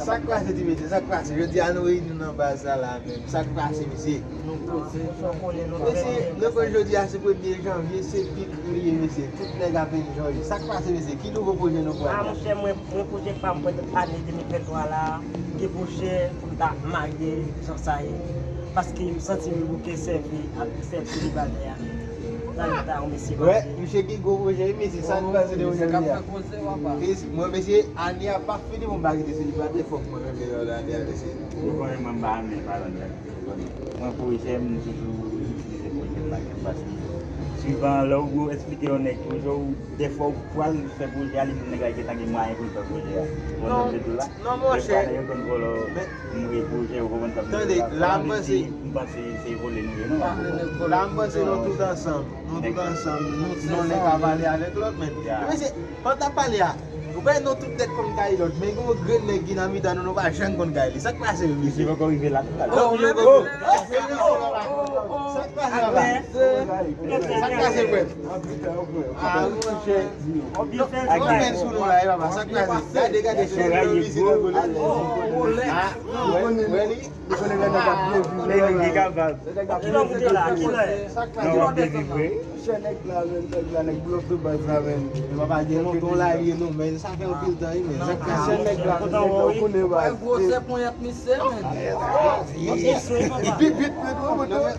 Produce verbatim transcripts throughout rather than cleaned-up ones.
Sa k pase, ti mesye? Sa k pase? Jodi a nou reyini nan baz la la menm. Sa k pase, mesye? Mesye, nou konn jodi a se premye janvye, se pik li ye, mesye. Tout nèg ap enjoy. Sa k pase, mesye? Ki nouvo pwojè nou pral gen? Ah, monchè, mwen, mwen pwojè pa m pou ane de mil venntwa la, gen pwojè pou m ta marye, jan sa ye. Paske m santi m bouke sèvi ak sèvi selibatè a. Sa nou ta yon mesye. Wè, misye gen gwo pwojè, wi, mesye, sa nou pase de jodi a. Fis, mwen, mesye, ane a p ap fini pou m pa rete selibatè, fòk mwen renmen yon ane a, mesye. Ou konnen mwen m pa renmen pale anglè. Mwen pwojè m, m toujou itilize pwojè m la, paske swivan lè ou eksplike yon nèg pwojè ou, dèfwa ou pral fè pwojè a, li menm nèg la gentan gen mwayen pou l fè pwojè a. Ou konprann sa m vle di w la? Non, monchè. Dèfwa nèg yo konn vòlò, mwen pwojè, ou konprann sa m vle di w la. Tande, la m panse, m panse se vòlè nou ye, non? La m panse nou tout ansanm. Nou tout ansanm, nou, nou nèg ka pale avèk lòt, men. Mesye, pandan n ap pale a, ou pa wè nou tout tèt konn kay lòt, men gen yon grenn nèg ki nan mitan nou, nou pa janm konn kay li. Sa k pase, mesye? Misye poko rive la, tout la. Oh, oh, oh, oh, oh, oh. Sa k pase, papa? Sa k pase, frè? Ah, monchè. Yon fèl sou nou la, papa. Sa k pase? Gade, gade, chèn nan, misye nan gòl. Ah, wè, wè li. Ou konnen nèg la t ap byen viv. Nèg li kapab. Kilè w moute la? Kilè? Non, w ap byen viv vre. Chè nèg la, men, nèg la, nèg blòf de baz la, men. Men papa, gen lontan w la ye non, men sa fè anpil tan, wi, men. Sa k pase? Chè nèg la, men, nèg la, ou konnen baz. Wè gwosè ponyèt misye, men. Bit, bit, bit, bit, bit.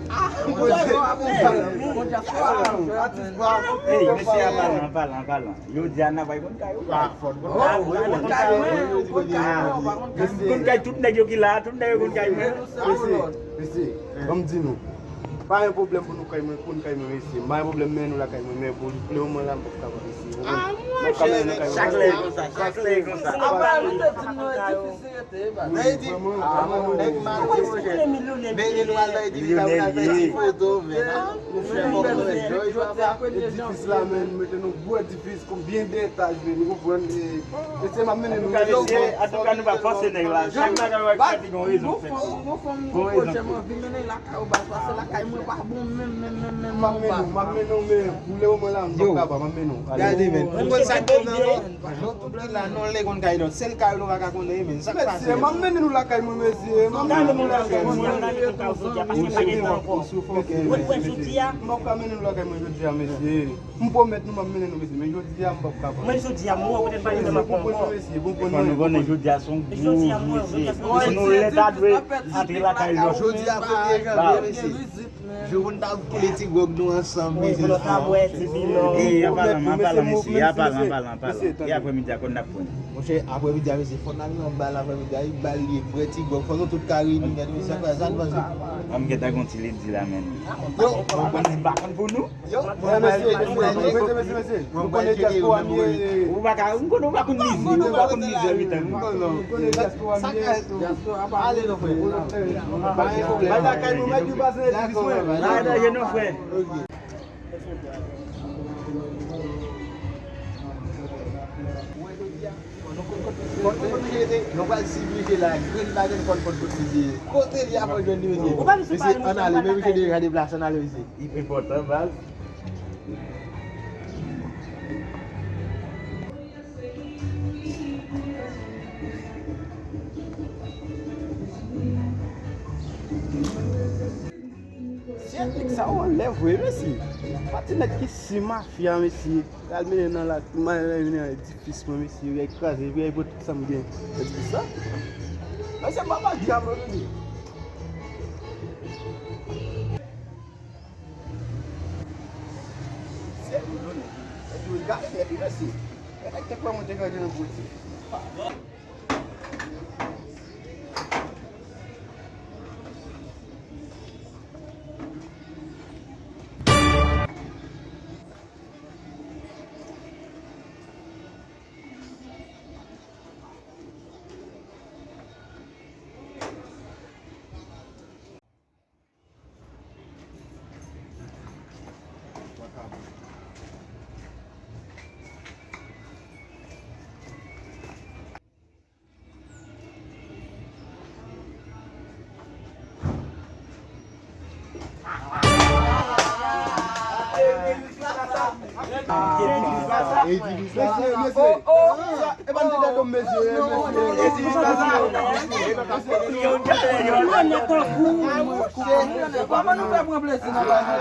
Atis pa. Ey, mesye, an palan, an palan, an palan. Jodi a n ap bay konn kay ou pa? Konn kay mwen, konn kay mwen, konn kay mwen. Konn kay tout nèg yo ki la, tout nèg yo konn kay mwen. Mesye, mesye, ban m di nou. Pa gen pwoblèm pou nou kay mwen, konn kay mwen, mesye. M pa gen pwoblèm mennen nou lakay mwen, men pou lemoman la, m p ap kapab, mesye. M p ap ka mennen nou kay mwen. Chak lè konsa, chak lè konsa. Apa yo te di m nou e difisil rete, e pa. Nèg di, ah, nèg malere, monchè. Mennen nou al nan edifis la, pou n al fè ti foto, men. Edifis la, men, mete nou gwo edifis. Konbyen de etaj, men, nou konprann, e, mesye, m ap mennen nou. Antouka, mesye, antouka, nou pa fòse nèg la. Chak bagay w ap fè, li gon rezon, frè. Gon fanm, gon pwojè, m anvi mennen lakay ou baz, paske lakay mwen pa bon menm, menm, menm, menm. M ap mennen w, m ap mennen w, men pou lemoman la, m p ap kapab, m ap mennen w. Gade, men, ou konn sa k gen nan nou? Nou tout ki la, nou lè konn kay lòt. Sèl kay nou pa ka konnen, men sa k pase? Mesye, m ap mennen nou lakay mwen, mesye. M ap mennen nou lakay mwen. Ou sou fòkè, mesye. M p ap ka mennen nou lakay mwen jodi a, mesye. M pwomèt nou m ap mennen nou, mesye, men jodi a m p ap kapab. Mwen jodi a m wè w pote pale nan mwen. Mesye, konprann mwen, mesye, konpwen mwen. Fò nou konnen jodi a se yon gwo jou, mesye. Si nou lè ta dwe antre lakay lòt. Jodi a premye janvye, mesye. Jou pou n ta koule ti gwòg nou ansanm, mesye. Pou nou ta bwè ti vin nou. E, an palan, an palan, mesye, an palan, an palan, an palan. E aprèmidi a, kòman n ap pran? Monchè, aprèmidi a, mesye, fò n al nan bal aprèmidi a, wi, bal li ye, bwè ti gwòg, fò nou tout ka reyini nèt, mesye, sa n panse? An m gentan gon ti ledi la, men. Yo, m konn, m pa konn pou nou. Yo, mesye, mesye, mesye, mesye. Ou konnen dyaspora m ye. Ou pa ka, ou konnen, ou pa konn mizè, ou pa konn mizè, wi, tann. Ou konnen dyaspora m ye. Ale non, frè. Pa gen pwoblèm. Bay lakay nou, mèt li pase nan edifis mwen. Pa gen danje non, frè. Fò nou konn kote nou rete, nou pral swiv misye la, grenn pa grenn fò n konn kote misye ye. Kote li a fò n jwenn li, mesye. Mesye, ann ale, men misye deja deplase, ann ale, mesye. Li enpòtan, baz. Sye nèg sa yo anlè vre, mesye. Pati nèg ki si mafya, mesye. Al mennen nan la, mennen nan edifis mwen, mesye. Yo kraze, yo pran tout sa m gen. Edifis sa. Mesye, papa dyab, tande. Sye, epi yo gade, epi mesye. Nèg te kwè mwen te gade nan pwenti. Mesye, mesye. E pa m te dèyè mesye, mesye. Kòman nou fè pran plezi nan bagay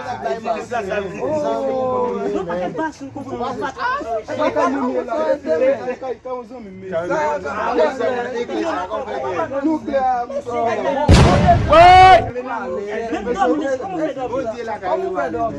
sa? Nou klè. Bondye lakay ou.